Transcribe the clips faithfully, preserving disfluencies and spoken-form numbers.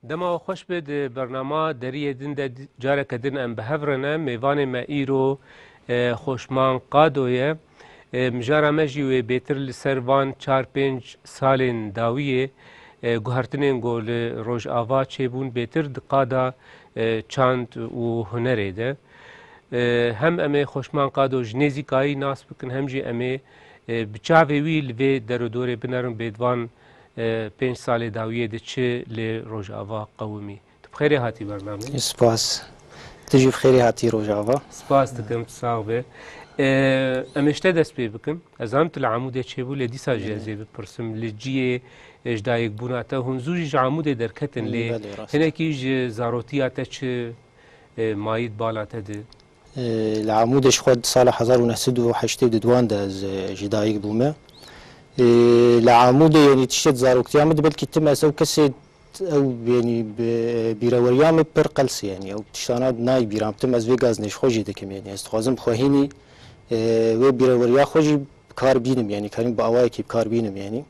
Dema we xweş be, di bernama Deriyê Din de di-, careke din em bi hev re ne. Mêvanê me îro, e, Xoşman Qado ye. E, mijara me jî wê bêtir li ser van çar pênc salên dawiyê, e, guhertinên ku li Rojava çêbûn, bêtir di qada, e, çand û hunerê de. E, hem em ê Xoşman Qado ji nêzîkayî nas bikin, hem jî em ê, e, bi çavê wî li vê derûdorê binerin, bê di van, e, pênc salê dawiyê de çi li Rojava qewimî. Tu bi xêrê hatî bernameyê. Spas. Tu jî bi xêrê hatî Rojava. Spas dikim, tu sax be. E, em ê ji te dest pê bikin. Ez zanim tu li Amûdê çêbû, lê dîsa jî ez ê bipirsim. Li ciyê, e, ji dayikbûna te, hûn zû jî ji Amûdê derketin, lê Belê, rast. Hinekî ji zarotiya te çi, e, mayî di bala te de? E, li Amûdê ji xwe di sala hezar û neh sed û heştê û duan de ez, e, ji dayik bûme. E, li Amûdê, yanî tiştê di zaroktiya min de belkî tim ez ew kesê, ew, yanî bi, bîreweriya min pir qels e, yanî ew tiştana nayê bîra min, tim ez vê gazinê ji xwe jî dikim, yanî ez dixwazim bi xwe hînî, e, wê bîreweriya xwe jî bi kar bînim, yanî karim bi awayekî bi kar bînim, yanî.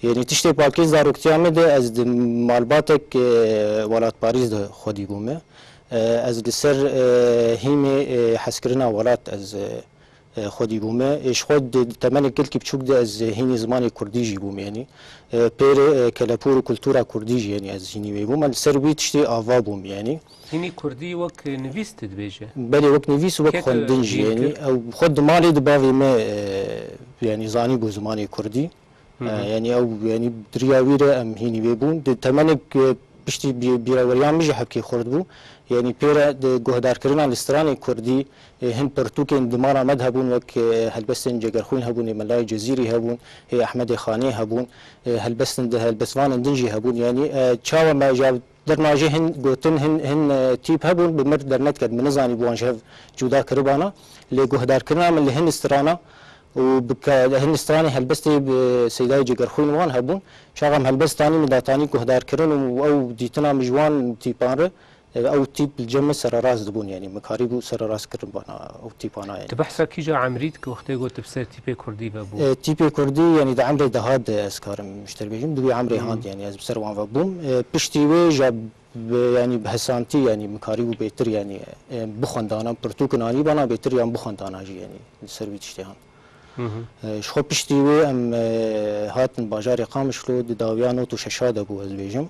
Yanî tiştê palkê zaroktiya min de ez di malbatek, e, welatparîz de xwedî bûme. E, ez li ser, e, hîmê, e, hezkirina welat ez, e, e, xwedî bûme. Ê, ji xwe di, di temenek gelkî biçûk de ez hînî zimanê kurdî jî bûm, yanî. E, pêrê, e, kelepûr û kultura kurdî jî, yanî ez hînî wê bûm. Ez li ser wî tiştê ava bûm, yanî. Hînî kurdî wek nivîs tu dibêje? Belê, wek nivîs û wek Kê tu xwendin jî, hîn yanî. Kir? Ew xwe di malê di bavê me, e, yanî zanîbû zimanê kurdî. Hı hı. E, yanî ew, yanî di riya wî re em hînî wê bûn. Di temenek, e, piştî bî-, bîreweriya min jî hevkê xurt bû. Yanî pê re di guhdarkirina li stranê kurdî, e, hin pirtûkên di mala me de hebûn, wek, e, helbestên Cegerxwîn hebûn, ê Melayê Cezîrî hebûn, ê Ehmedê Xanê hebûn, e, helbestên di helbestvanên din jî hebûn. Yanî, e, çawa me ja Derna jî hin gotin, hin, hin, e, tîp hebûn, bi mir dernediket, min nizanî bi wan ji hev cuda kiribana. Lê guhdarkirina min li hin strana û bi ke-, hin stranê helbestê bi Seydayê Cegerxwîn wan hebûn. Çaxa em helbest tanî, min datanî guhdarkirin û ew dîtina min ji wan tîpan re, e, ew tîp li cem min sererast dibûn, yanî min karîbû sererast kirin bana ew tîpana, yanî. Tu behsa kîja emrî dikî wextê ku tu bi ser tîpê kurdî ve bû? E, tîpê kurdî, yanî di emrê dehat de ez karim ji te re bêjim, di wî emrê Hı. hand, yanî ez bi ser wan ve bûm. E, piştî wê ja Bi, yanî bi hesantî, yanî min karîbû bêtir, yanî, e, bixwendana, pirtûkin anî bana bêtir yan bixwendana jî, yanî li ser wî tiştê han. Hı hı. E, ji xwe piştî wê em, e, hatin bajarê Qamişlo, di dawiya not û şeşa de bû, ez bêjim.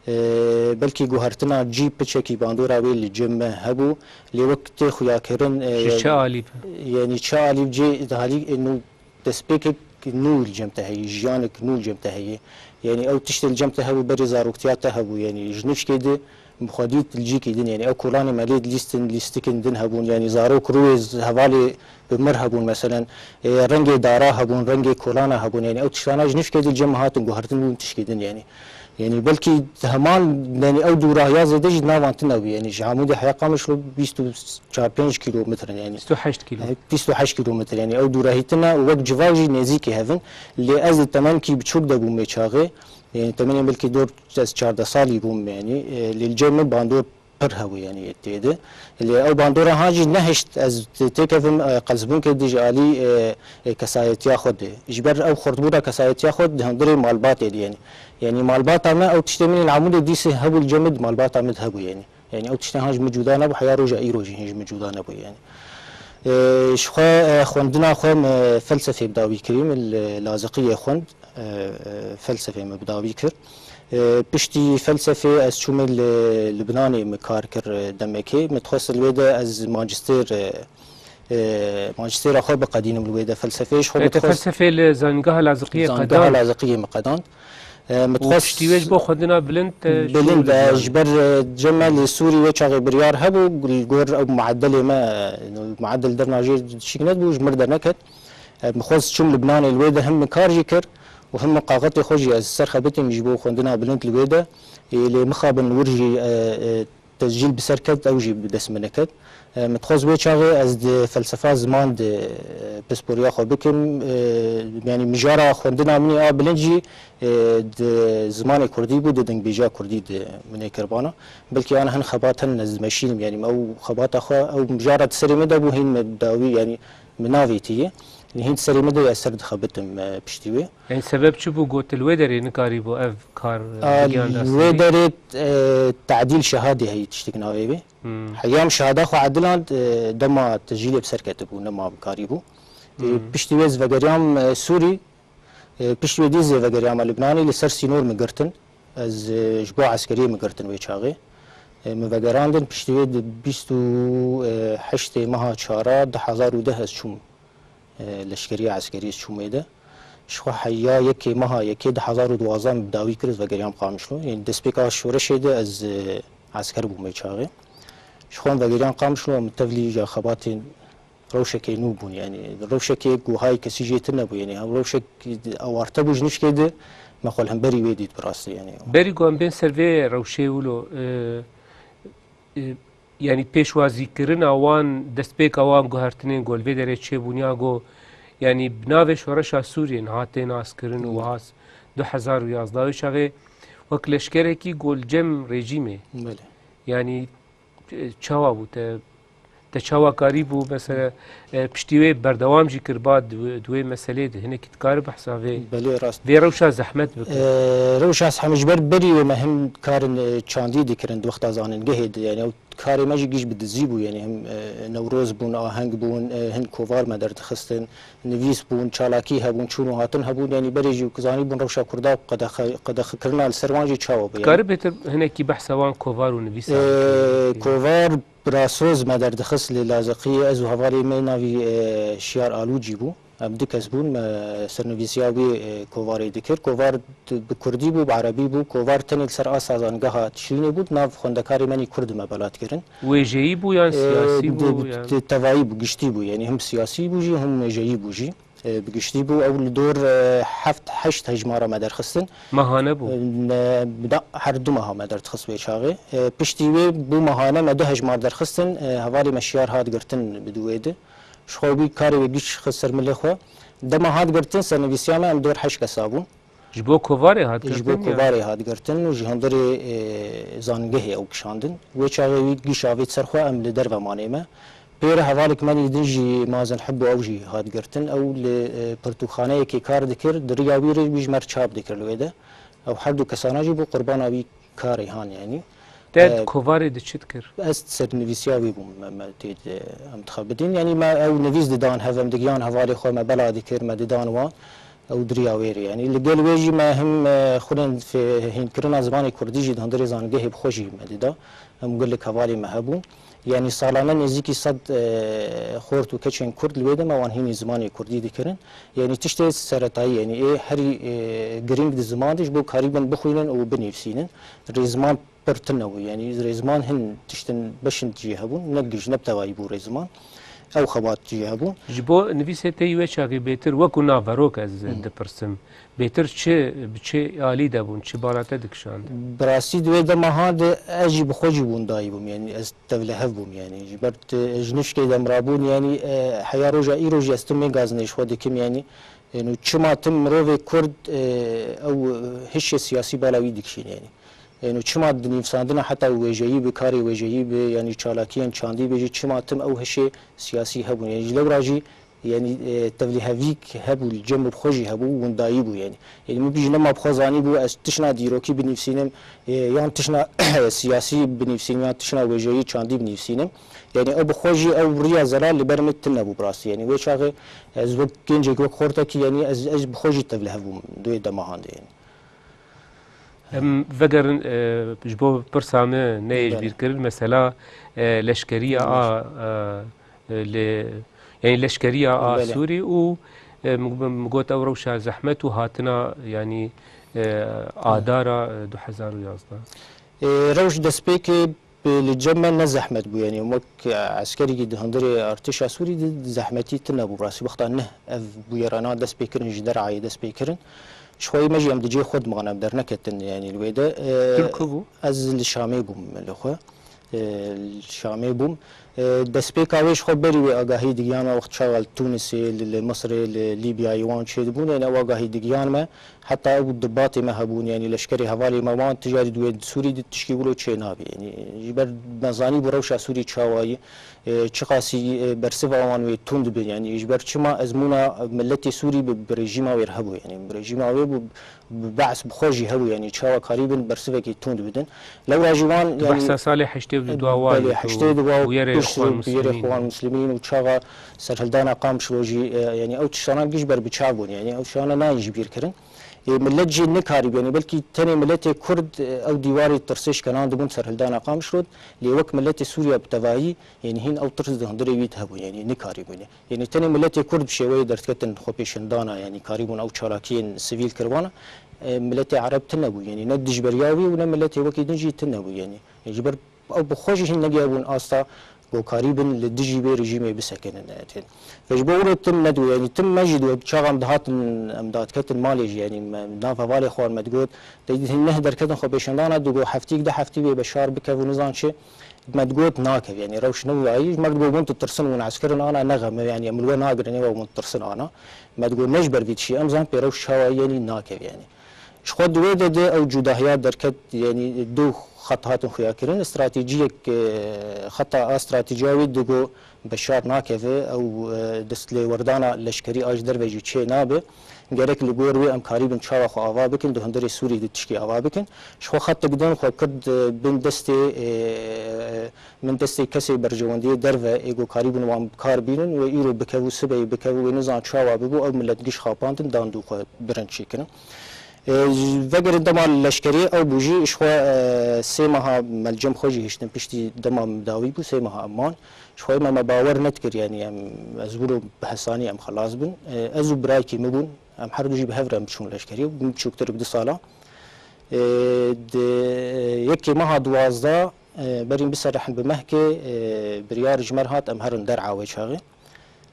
E, belkî guhertina cî piçekî bandora wê li cem me hebû, lê wek tê xuyakirin, e, Ji çi alî? Yanî çi alî cê di halî, e, nû destpêkek nû li cem te heye, jiyanek nû li cem te heye. Yanî ew tiştê li cem te hebû, berê zaroktiya te hebû, yanî ji nifşkê de bi xwedî li cîkî din, yanî ew kolanê me lê dilîstin, lîstikên din hebûn, yanî zarok rûyê z-, hevalê bi mir hebûn, meselen, e, rengê dara hebûn, rengê kolana hebûn, yanî ew tiştana ji nifşkê de li cem me hatin guhertin bûn tişkê din, yanî. Yanî belkî heman, yanî ew dûrahiya zêde jî di nav wan tune bû, yanî ji Amûdê heya Qamişlo bîst û çar pênc kîlometre, yanî. Bîst û heşt kîlo. E, bîst û heşt kîlometre, yanî ew dûrahî tune û wek civak jî nêzîkî hev in. Lê ez di temenkî biçûk de bûm wê çaxê. Yanî temenê belkî dor ez çardeh salî bûm, yanî, e, lê li cem min bandor pir hebû, yanî tê de. Lê ew bandora han jî nehişt ez tê-, têkevim, e, qelsbûnkê de ji alî, e, e, kesayetiya xwe de. Ji ber ew xurtbûna kesayetiya xwe di hundirê malbatê de, yanî. Yanî malbata me ew tiştê min ê li Amûdê dîsê hebû li cem min di malbata min de hebû, yanî. Yanî ew tiştên han ji min cuda nebû, heya roja îro jî hîn ji min cuda nebû, yanî. E, ji xwe, e, xwendina xwe me felsefê bi dawî kirî, min li Laziqiyê xwend, e, e, felsefê me bi dawî kir. E, piştî felsefê ez çûme li Libnanê, min kar kir, e, demekê. Min dixwest li wê de ez majistêr, e, e, majistêra xwe biqedînim li wê de felsefê. Ji xwe Lê min te dixwest felsefê li Zanîngeha Laziqiyê Zanîngeha qedand? Laziqiyê min qedand. E, min Û dixwest piştî wê ji bo xwendina bilind te Bilind, çû e, Libnanê? Ji ber, e, cem me li Sûrî wê çaxê biryar hebû, li gor ew muedelê me, e, muedel derna jê şîk nedibû, ji mir derneket. E, min xwest çûm Libnanê, li wê de him min kar jî kir û him min qaxetê xwe jî ez ser xebitîm ji bo xwendina bilind li wê de. Ê, lê mixabin li wir jî, e, e, tescîl bi ser ket, ew jî bi dest min neket. E, min dixwest wê çaxê ez di felsefa ziman de, e, pisporiya xwe bikim. E, yanî mijara xwendina min ê a bilind jî, e, di zimanê kurdî bû, di dengbêjiya kurdî de min ê kir bana. Belkî ana hin xebat hin ez dimeşînim, yanî ew xebata xwe, ew mijara di serê min de bû, hîn me dawî, yanî min navêtiye. Hîn serê min de ez ser dixebitim, e, piştî wê. Yani sebep çi bû, got li wê derê nikarîbû ev kar, e, A, giyan li dest wê bidî? Derê, e, tadîl şehadê heyî tiştek navê wê. Hmm. Heyam şehada xwe ediland, e, dema tejîlê bi ser ketibû, nema bi karî bû. E, Hmm. Piştî wê ez vegeriyam, e, Sûrî, e, piştî wê dî zê vegeriyam Libnanê, li ser sînor min girtin. Ez, e, ji bo eskeriyê min girtin wê çaxê. E, min vegerandin, piştî wê di bîst û heştê meha çara du hezar û deh ez çûm, e, leşkeriya eskeriyê çûm wê de. Ji xwe heya yekê meha yekê du hezar û duwazdeh min bi dawî kir, ez vegeriyam Qamişlo. Yanî destpêka şoreşê de ez, e, esker bûm wê çaxê. Ji xwe em vegeriyam Qamişlo, em tevlî ya xebatên rewşekê nû bûn. Yanî rewşekê ku hay kesî jê tune bû. Yanî ew rewşek awarte bû ji nişkê de, me xwe li hemberî wê dît bi rastî. Yanî Berî ku em bên ser vê rewşê wilo, e, e, yanî pêşwazîkirina wan, destpêka wan guhertinên ku li vê derê çêbûn ya ku, yanî bi navê Şoreşa Sûriyê niha tê naskirin û wiha du hezar û yazdeh wê çaxê wek leşkerekî ku li cem rejîmê. Belê. Yanî, e, çawa bû te, te çawa karîbû, mesela, e, piştî wê berdewam jî kir ba di wê, di wê meselê de hinekî dikare behsa vê, Belê, rast. Vê rewşa zehmet bike. E, rewşa zehmet ji ber berî wê me hin karin, e, çandî dikirin di wexta zanîngehê de. Yanî ew karê me jî giş bi dizî bû. Yanî him, e, newroz bûn, aheng bûn, e, hin kovar me derdixistin, nivîs bûn, çalakî hebûn, çûn û hatin hebûn. Yanî berê jî zanîbûn rewşa Kurda qedexe-, qedexekirina li ser wan jî çawa bû. Yanî, Dikarî bêtir hinekî behsa wan kovar û nivîsa e, bikî? Kovar Brasoz me derdixist li Lazeqiyê, ez û hevalê me navî, e, Şiyar Alûcî bû. Em du kes bûn, me sernivîsiya wî, e, kovarê dikir. Kovar bi kurdî bû, bi erebî bû. Kovar tenê li ser asa zangeha Tişrînê bû, di nav xwendekarê me nî kurd me bela dikirin. Wêjeyî bû yan E, siyasî di- bû yan? di- Tevayî bû, giştî bû. Yanî him siyasî bû jî, him wêjeyî bû jî. E, bi giştî bû, ew li dor, e, heft heşt hejmara me derxistin. Mehane bû? E, ne, bi da-, her du meha me derdixist wê çaxê. E, piştî wê bû mehane me du hejmar derxistin, e, hevalê me Şiyar hat girtin bi dû wê de. Ji xwe wî karê wê giş xist ser milê xwe. Dema hat girtin, sernivîsiya me em dor heşt kesa bûn. Ji bo kovarê hat girtin? Ji bo kovarê hat girtin û ji hundirê, e, zanîngehê ew kişandin. Wê çaxê wî giş avêt ser xwe, em li derve manê me. Pêre hevalek me din jî Mazen Hebo, ew jî hat girtin. Ew li, e, pirtûkxaneyekê kar dikir, di riya wî re wî ji me re çap dikir li wê de. Ew her du kesana jî bû qurbana wî karê han, yanî. Te di kovarê de çi dikir? Ez sernivîsiya wî bûm, me, me tê de em dixebitîn. Yanî me ew nivîs didan hev, em digiyan hevalê xwe, me bela dikir, me didan wan. Ew di riya wê re, yanî li gel wê jî me him, e, xulên fê-, hînkirina zimanê kurdî jî di hundirê zanîngehê bi xwe jî me dida. Em gelek hevalê me hebûn. Yanî salane nêzîkî sed, e, xort û keçên kurd li wê de me wan hînî zimanê kurdî dikirin. Yanî tiştê seretayî, yanî ê herî, e, girîng di ziman de ji bo karîbin bixwînin û binivîsînin. Rêziman pir tune bû. Yanî rêziman hin tiştin beşin jî hebûn. Ne giş, ne bi tevayî bû rêziman. Ew xebat jî hebû. Ji bo nivîsê te yî wê çaxê bêtir wekû naverok ez dipirsim. Bêtir çi, bi çi alî de bûn, çi bala te dikişand? Bi rastî di wê dema ha de ez jî bi xwe jî windayî bûm, yanî ez tevlihev bûm, yanî ji ber tu ji nişkê de em rabûn, yanî, e, heya roja îro jî ez tu mêgazine ji xwe dikim, yanî, yanî çima tim mirovê Kurd, e, ew hişê siyasî bala wî dikişîne, yanî. Yanî çima di nivîsandina heta wêjeyî bi, karê wêjeyî bi, yanî çalakiyên çandî bi jî çima tim ew hişê siyasî hebûn. Yanî ji lewra jî Yanî, e, tevlîhevîk hebû, li cem bi xwe jî hebû, windayî bû, yanî. Yanî min jî nema bi xwe zanîbû, ez tişna dîrokî binivîsînim, e, yan tişna siyasî binivîsînim, yan tişna wêjeyî çandî binivîsînim. Yanî ew bi xwe jî ew riya zelal li ber min tune bû bi rastî. Yanî wê çaxê ez wek gencek, wek xortekî, yanî ez, ez bi xwe jî tevlihev bûm di wê dema han de, yanî. Em vegerin, e, ji bo pirsa me neyê ji bîr kirin, mesela, e, leşkeriya a, e, e, lê, yanî leşkeriya a Sûrî û, e, min, min got ew rewşa zehmet û hatina, yanî, e, Adara, e, du hezar û yazdeh. E, rewş destpêkê Bi li cem me ne zehmet bû, yanî wek eskerekî di hundirê artêşa Sûrî de zehmetî tune bû. Rastî wexta neh ev bûyerana dest pê kirin, ji Derayê dest pê kirin. Ji xwe yê me jî em di cihê xwe dimane, em derneketin, yanî li wê de. E, Tu li ku bû? Ez li Şamê bûm li xwe. E, li Şamê bûm. E, destpêka wê ji xwe berî wê agahî digiyan me, wext çawa li Tûnisê, li, li Misirê, li Lîbyayê wan çêdibûn, yanî ew agahî digiyan me. Heta ew dibatê me hebûn, yanî leşkerê hevalê me wan tijarî di wê Sûrî di tişkî wilo çê nabe. Yanî ji ber me zanîbû rewşa Sûrî çawa ye, e, çiqasî, e, bersiva wan wê tund bin. Yanî ji ber çima ezmûna miletê Sûrî bi, bi rejîma wê re hebû. Yanî bi rejîma wê bû, bi Be's bi xwe jî hebû, yanî çawa karîbin bersivekî tund bidin. Lewra jî wan, yanî, Behsa salê heştê û du wa belê, yî ku heştê û du wa û yerê Quşr û Xwan bi yerê Muslimîn. Xwan Muslimîn û çaxa serhildana Qamişlo jî, e, yanî ew tiştana giş ber bi çav bûn, yanî ew tiştana nayên ji bîr kirin. E, millet jî nikarîbû, yanî belkî tenê miletê Kurd, e, ew dîwarê tirsê şkenandibûn serhildana Qamişlo, lê wek miletê Sûriya bi tevayî, yanî hîn ew tirs di hundirê wî de hebû, yanî nikarîbûne. Yanî tenê miletê Kurd bi şêweyê derdiketin xwepêşandana, yanî karîbûn ew çalakiyên sivîl kiribana, e, miletê Ereb tune bû, yanî ne dijberiya wî û ne miletê wekî din jî tune bû, yanî. Ji ber ew bi xwe jî hîn negiyabûn asta ku karîbin li dijî vê rejîmê bisekinin, e, tên. Ve ji bo wilo tim nedibû, yanî tim me jî digot, çaxa em dihatin, em dadiketin malê jî, yanî me, nav hevalê xwe me digot, te dîtin neh derketin xwepêşandana, digot heftîk, du heftî wê Beşar bikev û nizan çi, me digot nakev, yanî rewş nebû ayî, ji me re digot hûn ditirsin, hûn esker in ana, ne xem e, yanî em li we nagirin, ê we hûn ditirsin ana. Me digot ne ji ber vî tişî, em zan pê rewş çawa ye, yanî nakev, yanî. Ji xwe di wê de de ew cudahiya derket, yanî du xet hatin xuya kirin, stratejiyek, e, xeta a stratejiya wê digot Beşar nakeve, ew, e, destlêwerdana leşkerî a ji derve jî çê nabe. Gerek li gor wê em karîbin çawa xwe ava bikin, di hundirê Sûrî de tişkî ava bikin. Ji xwe xetik din xwe kir, e, bin destê, e, min destê kesê berjewendiyê derve ê ku karîbin wan bi kar bînin, wê îro bikev û sibeyê bikev û wê nizan çawa bibû, ew milet giş xapandin, dan dû xwe birin çêkirin. E, vegerin dema leşkerî ew bû jî, ji xwe, e, sê meha me li cem xwe jî hiştin, piştî dema min dawî bû, sê meha em man. Ji xwe me, me bawer nedikir, yanî em, ez wilo bi hesanî em xelas bin. E, ez û birayekî min bûn, em her du jî bi hev re em biçûn leşkerî, min biçûktir bi du sala. E, di yekê meha duwazdeh, e, berî min biserihin bi mehkê, e, biryar ji me re hat, em herin der'a wê çaxê.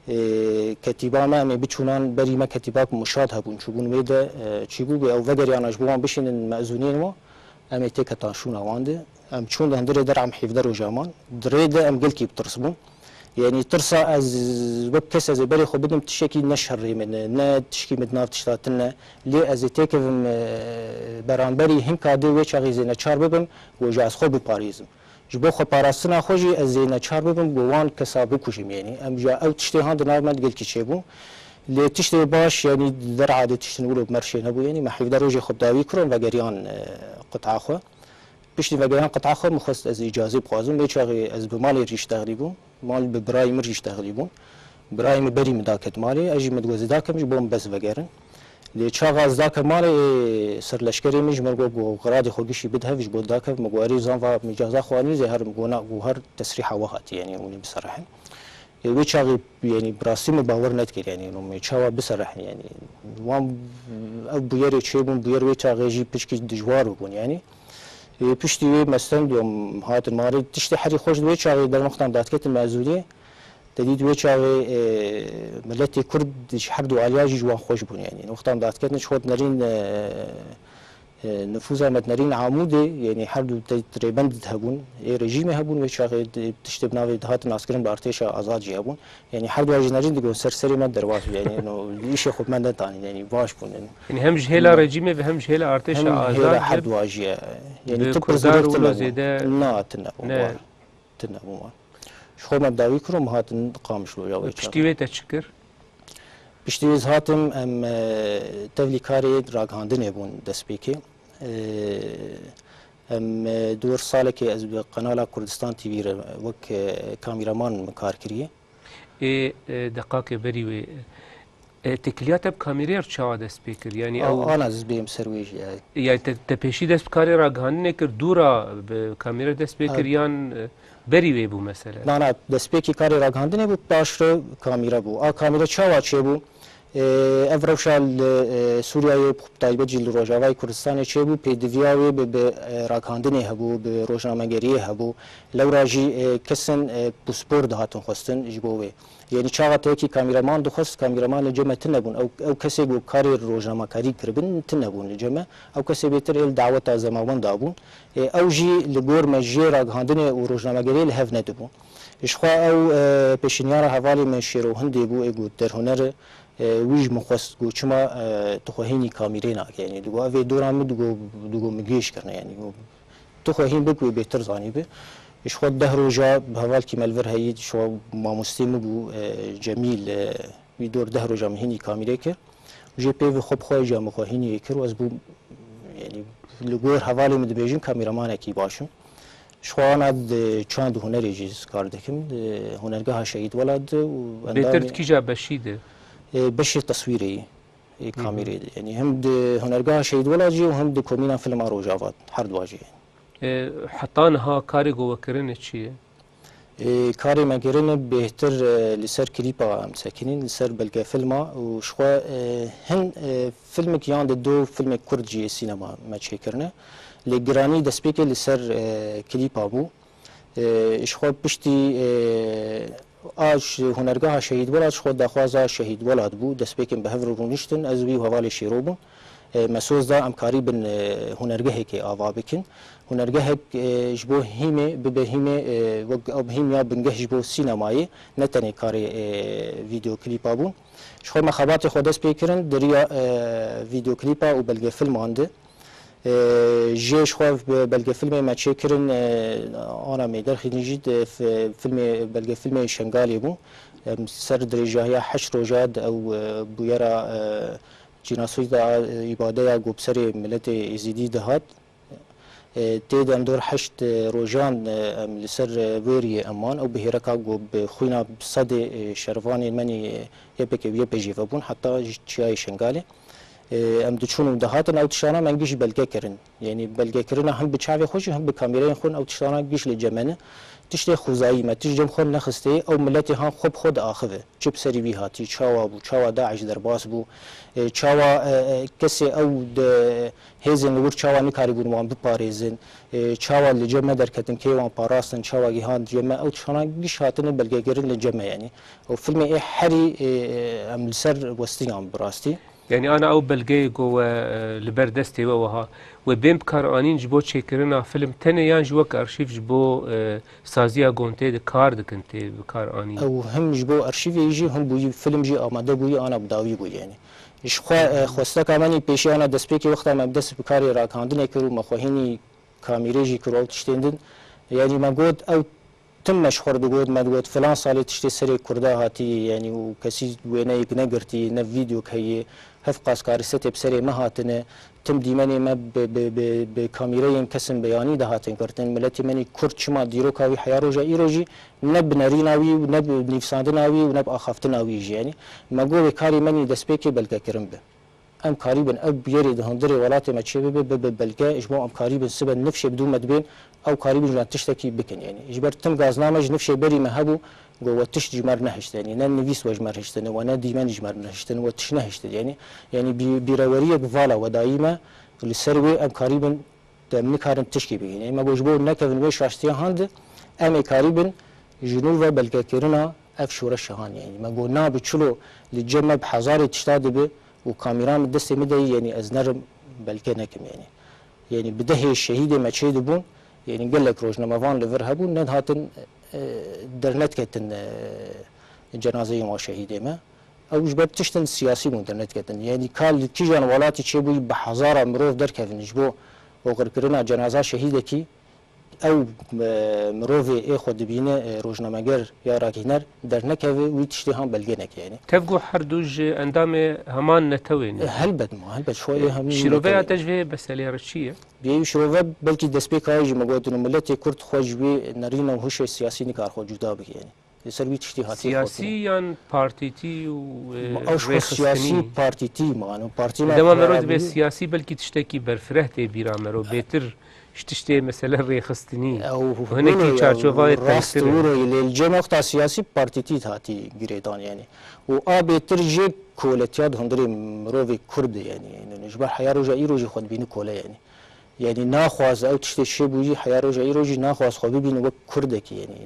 E, ketîba me, em ê biçûnan, berî me ketîbak Muşad hebûn, çûbûn wê de, e, çî bû, ew vegeriyana ji bo wan bişînin mezûniyên wan, em ê têketan şûna wan de. Em çûn di hundirê der'a em hevdeh roja man. Di rê de em gelkî bi tirs bûn. Yanî tirsa ez wek kes ez ê berê xwe bidim tiştekî ne şerê min e, ne tişkî min di nav tişta tune. Lê ez ê têkevim, e, beramberî hinka dê wê çaxê zêneçar bibim, û ji ez xwe biparêzim. Ji bo xweparastina xwe jî ez zêneçar bibim ku wan kesa bikujim, yanî. Em ja ew tiştê han di nav me de gelkî çêbû. Lê tiştê baş, yanî di der'a de tiştin wilo bi me re çênebû, yanî me hevdeh rojê xwe bi dawî kirin, vegeriyan, e, qut'a xwe. Piştî vegeriyan qut'a xwe, min xwest ez îcazê bixwazim. Wê çaxê ez bi malê re jî ştexlî bûm. Mal bi birayê min re jî ştexlî bûn. Birayê min berî min daket malê, ez jî min digot ez ê dakem ji bo min bes vegerin. Lê çaxa ez dakem malê, ê serleşkerê min ji min re got, got, xiradê xwe gişî bide hev ji bo dakev. Min got, erê zan va min îcaza xwe anî, zê herim got, na, got, her tesrîha we hatî, yanî hûn ê biserihin. Ê, wê çaxê, yanî, bi rastî min bawer nedikir, yanî, no, me çawa biserihin, yanî, wan, ev bûyerê çêbûn, bûyer wê çaxê jî piçkî dijwar bûbûn, yanî. Ê, piştî wê me stend û em hatin malê, tiştê herî xweş di wê çaxê der wextan dadiketin mezûniyê, te dît wê çaxê, ê, miletê Kurd ji her du aliya jî ji wan xweş bûn, yanî. Wextan dadiketin ji xwe dinerîn, e, E, nifûza me dinerîn Amûdê, yanî her du te-, rêbend hebûn, ê rejîmê hebûn, wê çaxê di-, tiştê bi navê dihatin naskirin bi artêşa azad jî hebûn. Yanî her du jî nerîn digon ser serê me derbas bû, yanî no, îşê xwe bi me netanîn, yanî baş bûn, yanî. Yanî hem ji hêla rejîmê ve hem ji hêla artêşa azad hêla her du jî ye. Yanî bi tu Kurdar pirzgirêk wilo tune bûn. Zêde na, tune bûn, ne. Wan. Tune bûn wan. Ji xwe me dawî kir û me hatin Qamişlo ya wê çaxê. Piştî wê te çi kir? Piştî wê ez hatim, em, e, tevlî karê ragihandinê bûn destpêkê. E, em, e, dor salekê ez bi Qenala Kurdistan T V re wek, e, kameraman min kar kiriye. Ê, e, deqakê berî wê, e, têkiliya te bi kamêrê re çawa dest pê kir? Yanî ew ana ez bêm ser wê jî, e. Yanî te, te pêşî dest bi karê ragihandinê kir, dû ra bi kamêre dest pê kir, yan, e, Berî wê bû mesele? Na, na, destpêkî karê ragihandinê bû, paşre kamîre bû. A kamîre çawa çêbû? Ê, ev rewşa li, e, Sûriyeyê, bi taybet jî li Rojavayê Kurdistanê çêbû, pêdiviya wê bi, bi, e, ragihandinê hebû, bi rojnamegeriyê hebû. Lewra jî, e, kesin, e, pûspor dihatin xwestin ji bo wê. Yanî çaxa te yekî kamîreman dixwest, kamîreman li cem me tune bûn. Ew, ew kesê ku karê rojnamekarî kiribin, tune bûn li cem me. Ew kesê bêtir ê li daweta zemawenda bûn. Ê, ew jî li gor me jê ragihandinê û rojnamegeriyê li hev nedibûn. Jixwe ew, e, pêşinyara hevalê me Şêro Hindê bû, ê got derhuner, e, wî ji min xwest, got çima, e, tu xwe hînî kamîrê nake? Yanî digo ev ê dora min, digo, digo min gêj kirine, yanî got tu xwe hîn bik wê bêtir zanî bi. Jixwe deh roja bi hevalkî me li vir heyî, jixwe mamostê min bû, e, Cemîl, e, wî dor deh roja min hînî kamîrê kir. Jê pê ve xwe bi xwe ca min xwe hînî kir û ez bûm, yanî li gor hevalê min dibêjin kamîramanekî baş im. Ji xwe ana di çand û hunerê jî ez kar dikim. Di hunergeha Şehîd Welat de û Bêtir endamê di kîja beşî de? E, beşê teswîrê yî, e, Hı hı. kamîrê de. Yanî hem di hunergeha Şehîd Welat jî û hem di komîna filma Rojava, her dua jî. E, heta niha karê ku we kirine çi ye? E, karê me kirine bêhtir, e, li ser klîpa em sekinîn, li ser belgefilma û jixwe, e, hin, e, filmek yan di du filmê kurd jî sînema me çêkirine. Lê giranî destpêkê li ser, e, klîpa bû. E, jixwe piştî, e, a ji hunergeha Şehîd Welat, jixwe daxwaza Şehîd Welat bû. Destpêkên bi hev re rûniştin, ez wî û hevalê Şêro bûn. E, me soz da em karîbin, e, hunergehekê ava bikin. Hunergehek, e, ji bo hîmê bibe hîmê, e, wek ew hîm ya bingeh ji bo sînemayê, ne tenê karê, e, vîdeoklîpa bûn. Ji xwe me xebatê xwe dest pê kirin di riya, e, vîdeoklîpa û belgefilman de. E, jê ji xwe bi belgefilmê me çêkirin, e, ana mêderxînî jî di fi-, filmê, belgefilmê Şengalê bû. Em ser dirêjahiya heşt roja di ew, e, bûyera, e, cînasûyda, e, îbadeya ku bi serê miletê Êzîdî dihat. E, tê de em dor heşt, e, rojan, e, em li ser, e, wêriyê em man. Ew bi hêreka ku bi xwîna sedê, e, şervanên me nî, e, Y P G û Y P G ve bûn, heta ji çiyayê Şengalê. E, em diçûn û dihatin, ew tiştana me giş belge kirin. Yanî belgekirina him bi çavê xwe jî, him bi kamîreyên xwe, ew tiştana giş li cem me ne. Tiştê xwezayî me, tişt cem xwe nexistê, ew miletê han xwe bi xwe diaxive. Çi bi serî wî hatî, çawa bû, çawa DAIŞ derbas bû, e, çawa, e, e, kesê ew di hêzên li wir çawa nikarîbûn wan biparêzin, e, çawa li cem me derketin, kê wan parastin, çawa gihan cem me, ew tiştana giş hatine belgekirin li cem me, yanî. Ew filmê ê herî, e, e, em li ser westiyan bi rastî. Yanî ana ew belgeyê ku we, e, li ber destê we wiha, we bên bi kar anîn ji bo çêkirina film tenê yan jî wek arşîv ji bo, e, saziya gontê de kar dikin tê bi kar anîn? Ew him ji bo arşîvê jî, him bûyî film jî amade bûyî, ana bi dawî bûyî yanî. Ji xwe, e, xwesteka me nî pêşî ana destpêkê wexta me bi dest bi karê ragihandinê kir û me xwe hînî kamîrê jî kir û ew tiştên din. Yanî me got ew tim me ji xwe re digot, me digot filan salê tiştê serê Kurda hatî, yanî û kesî wêneyek negirtî, ne vîdeok heye, hevqas karîsetê bi serê me hatine, tim dîmenê me bi, bi, bi, bi kamîreyên kesên beyanî de hatin girtin. Miletê me nî Kurd çima dîroka wî heya roja îro jî ne bi nerîna wî û ne bi nivîsandina wî û ne bi axaftina wî jî, yanî me got wê karê me nî destpêkê belgekirin be. Em karîbin ev bûyerê di hundirê welatê me çêbibe, bibe belge, ji bo em karîbin sibe nifşê bi dû me dibên, ew karîbin ji me tiştekî bikin. Yanî ji ber tim gazna me ji nifşê berî me hebû, got we tişt ji me re nehişt. Yanî ne nivîs we ji me re hiştine, we ne dîmen ji me re nehiştin, we tişt nehiştin. Yanî, yanî bî-, bîreweriyek vala we dayî me, li ser wê em karîbin de em nikarin tişkî bigihînin. Me got ji bo nekevin wê şaştiya han de, em ê karîbin ji nû ve belgekirina ev şoreşa han. Yanî me got na bi çilo li cem me bi hezarê tişta dibe û kamîra min destê min de yî, yanî ez nerim belge nekim yanî. Yanî bi dehê şehîdê me çê dibûn, yanî gelek rojnamevan li vir hebûn, nedihatin, e, dernedketin, e, cenazeyên wan şehîdê me. Ew ji ber tiştin siyasî bûn dernedketin. Yanî ka li kîjan welatî çêbûyî bi hezara mirov derkevin ji bo oxirkirina cenaza şehîdekî, ew, e, mirovê ê xwe dibîne, e, rojnameger ya ragihîner dernekeve, wî tiştê han belge neke yanî. Tev ku her du ji endamê heman netewê ne. E, helbet ma, helbet. Şoyê E, hemî şîroveya netewê. Te ji vê meselê re çi ye? Bêyî şirove belkî destpêka wê jî me gotin û miletê Kurd xwe ji wê nerîna û hişê siyasî nikar xwe cuda bike yanî. Li ser wî tiştî hatiye Siyasî gotinê. Yan partîtî û, e, Ma ew ji xwe rêxistinî? Siyasî partîtî mano. Partî me Dema mero dibe xerabî. Siyasî belkî tiştekî berfireh tê bîra mero. Bêtir ji tiştê mesele rêxistinî. Ew Û hinekî wilo ya, çarçovayê rast tengtir e. Wilo ye. Lê li cem wexta siyasî partîtî hatî girêdan yanî. Û a bêtir jê koletiya di hundirê mirovê Kurd de yanî. Yanî ji ber heya roja îro jî xwe dibîni kole yanî. Yanî naxwaz ew tiştê çêbûyî heya roja îro jî naxwaz xwe bibîne wek Kurdekî, yanî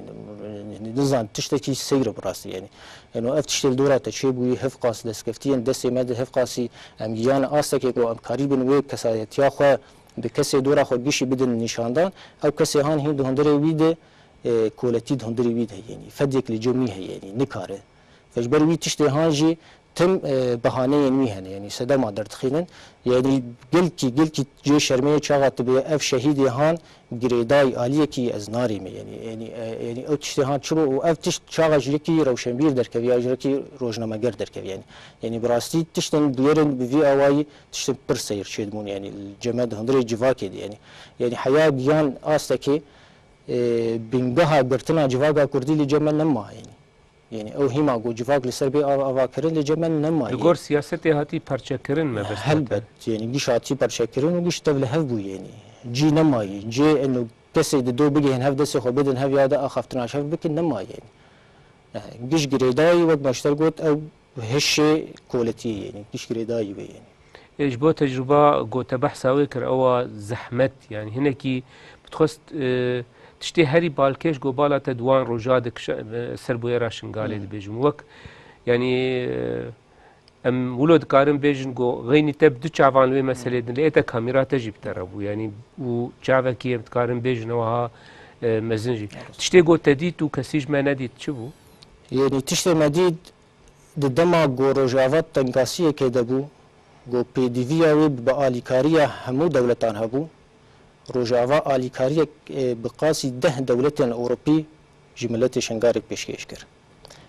nizan tiştekî seyr e bi rastî yanî. Yanî ev tiştê li dora te çêbûyî, hevqas destkeftiyên destê me de hevqasî em giyan astekê ku em karîbin wê kesayetiya xwe bi kesê dora xwe gişî bidin nîşandan, ew kesê han hîn di hundirê wî de e, koletî di hundirê wî de heye, yanî fedek li cem wî heye, yanî nikare. Ve ji ber wî tiştê han jî tim, e, behaneyên wî hene, yanî sedema derdixînin. Yanî gelkî, gelkî cê şermeyê çaxa tu bê ev şehîdê han girêdayî aliyekî ez narîme, yanî, yanî, e, yanî ew tiştê han çi bû û ev tişt çaxa ji yekî rewşenbîr derkevî ya ji yekî rojnameger derkevî, yanî. Yanî bi rastî tiştên bûyerên bi vî awayî tiştên pir seyr çêdibûn, yanî li cem me di hundirê civakê de, yanî. Yanî heya giyan astekê, e, bingeha girtina civaka kurdî li cem me nema, yanî. Yanî ew hîma ku civak li ser bê av-, avakirin li cem me nema, Li yanî. gor siyasetê hatî parçekirin mebest Helbet, yanî giş hatî parçekirin û giş tev li hev bû, yanî. Cî nemayî, cê eno kesê di do bigihên hev destê xwe bidin hev ya de axaftina ji hev bikin nema, yanî. E, giş girêdayî wek me ji te got ew hişê koletiyê, yanî giş girêdayî wê, yanî. E, ji bo tecrûba ku te behsa wê kir, ewa zehmet, yanî hinekî bi dixwest, e, tiştê herî balkêş ku bala te di wan roja dikişe, e, ser bûyera Şingalê Hmm. dibêjim. Wek, yanî, e, em wilo dikarin bêjin ku xeynî te bi du çavan li wê meselê din, lê ê te kamîra te jî bi te re bû. Yanî û çavekî em dikarin bêjin ew ha, e, mezin jî. Evet. Tiştê ku te dît û kesî ji me nedît çi bû? Yanî tiştê me dît, di dema ku Rojava tengasiyekê de bû, ku pêdiviya wê bi alîkariya hemû dewletan hebû, Rojava alîkariyek, e, bi qasî deh dewletên Ewropî ji miletê Şingalê pêşkêş kir.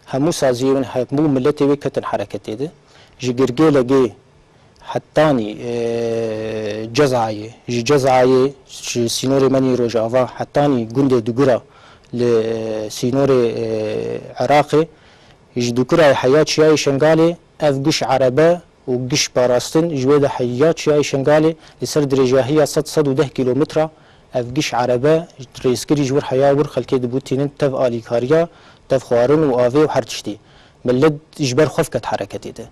Hemû saziyên, hemû miletê wê ketin hereketê de. Ji Girgêlegê hetanî, e, Cezayê, ji Cezayê, ji sînorê me nî Rojava hetanî gundê Dugura li, e, sînorê, e, Iraqê, ji Dugurayê heya çiyayê Şengalê, ev giş erebe û giş parastin ji wê de heya çiyayê Şengalê li ser dirêjahiya sed, sed û deh kîlometra, ev giş erebe rêzkirî ji wir heya wir xelkê dibûtînin tev alîkariya, tev xwarin û avê û her tiştî. Milet ji ber xwe ket hereketê de.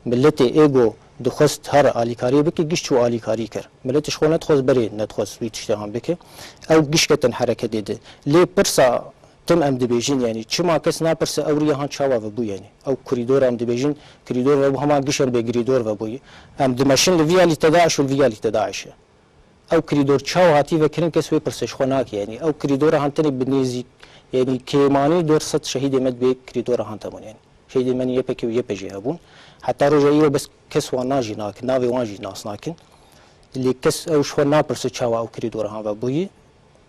Miletê ê ku dixwest her alîkariyê bike, giş çû alîkarî kir. Milet ji xwe nedixwest berê nedixwest wî tiştê han bike. Ew giş ketin hereketê de. Lê pirsa tim em dibêjin, yanî çima kes napirse ew riya han çawa vebû, yanî ew korîdor em dibêjin, korîdor vebû, hema giş em bê korîdor vebûyî. Em dimeşin li vî alî te DAIŞ û li vî alî te DAIŞ e. Ew korîdor çawa hatî vekirin kes wê pirse ji xwe nake, yanî ew korîdora han tenê bi nêzîk, yanî kêmanî dor sed şehîdê me di vê korîdora han hebûn, yanî şehîdê me nî Y P G û Y P G hebûn. Heta roja îro bes kes wan na jî nakin, navê wan jî nas nakin. Lê kes ew ji xwe napirse çawa ew korîdora han vebûyî,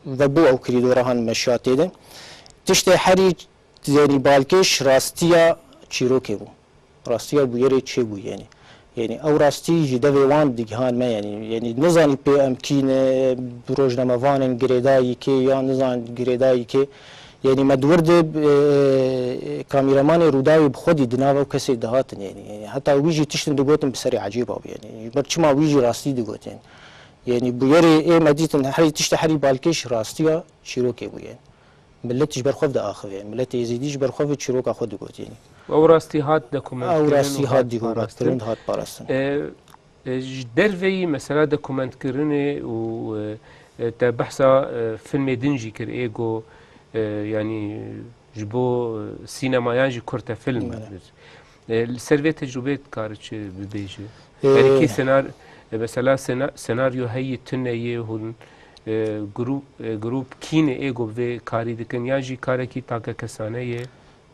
vebû ew korîdora han meşa tê de. Tiştê herî, yanî balkêş rastiya çîrokê bû. Rastiya bûyerê çêbû, yanî. Yanî ew rastî ji devê wan digihan me, yanî, yanî nizanî pê em kî ne, rojnamevanên girêdayî kê ya nizan girêdayî kê. Yanî me di wir de, e, kamîremanê Rûdawê bi xwe dî di nav ew kesê dihatin, yanî. Yanî heta wî jî tiştin digotin bi serê ecêba bû, yanî. Ji ber çima wî jî rastî digot, yanî. Yanî bûyerê ê me dîtin herî tiştê herî balkêş rastiya çîrokê bû, yanî. Milet ji ber xwe diaxive. Miletê Êzîdî ji ber xwe ve çîroka xwe digot, yanî. Ew rastî hat dokumentkirin Ew rastî û hat hat dîgogatkirin, parastin. hat parastin. E, e, ji derveyî mesela dokumentkirinê û, e, e, te behsa, e, filmê din jî kir, ê ku, e, yanî ji bo, e, sînemayan jî kurte film Bele. bir. E, li ser vê tecrûbeyê dikare çi bibêje? E, Yanî kî senar-, e, mesela sena-, senaryo heyî tune yê hûn, e, grûp, e, grûp kî ne ê ku bi vê karî dikin yan jî karekî takekesane ye?